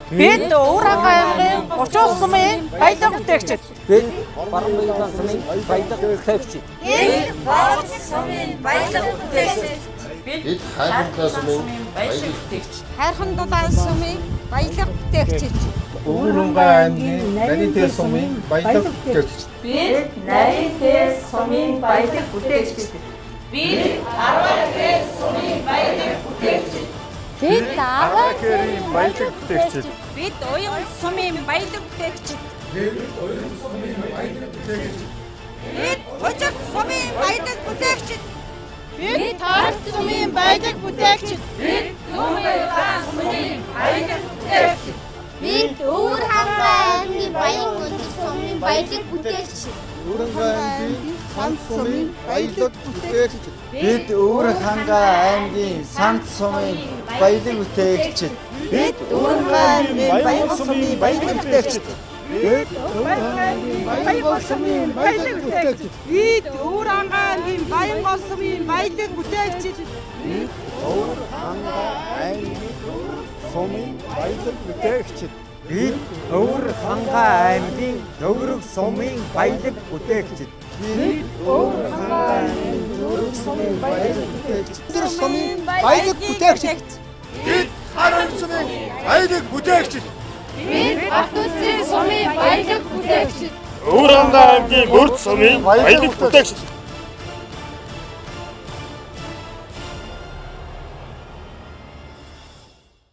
Бид Өвөр хангай аймгийн 30 сумын баялаг бүтээгчид. Бид Баруун сумын баялаг бүтээгчид. Бид Баруун сумын баялаг бүтээгчид. Бид Хайрхан сумын баялаг бүтээгчид. Хайрхан дулаан сумын баялаг бүтээгчид. Өвөр хангай аймгийн Нарийнтэй сумын баялаг бүтээгчид. Бид Нарийнтэй сумын баялаг бүтээгчид. Бид Арвахээр сумын баялаг бүтээгчид. Бид Арвахэрийн баялаг бүтээгчид. Бид Уян сумын баялаг бүтээгчид. Бид Уян сумын баялаг бүтээгчид. Бид Хожиг сумын баялаг бүтээгчид. Бид Тарт сумын баялаг бүтээгчид. Бид Зүүн сумын баялаг бүтээгчид. Бид Өвөр хангай аймгийн Баян өндөр сумын баялаг бүтээгчид. Өвөр хангай аймгийн Санд сумын баялаг бүтээгчид. Бид Өвөр хангай аймгийн Санд сумын баялаг бүтээгчид. Бид Өвөр хангай аймгийн Баян сумын баялаг бүтээгчид. Бид Өвөр хангай аймгийн Баянгол сумын баялаг бүтээгчид. Бид Өвөр хангай аймгийн Баянгол сумын баялаг бүтээгчид. Бид Өвөр хангай аймгийн сумын баялаг бүтээгчид. Бид Өвөр хангай аймгийн Төгрөг сумын баялаг бүтээгчид. Бид Өвөр хангай аймгийн Төгрөг сумын баялаг бүтээгчид. Сумын баялаг бүтээгчид. Бид Харан сумын баялаг бүтээгчид. Бид Алтуусийн сумын баялаг бүтээгчид. Өвөр хангай аймгийн Бүрд сумын баялаг бүтээгчид.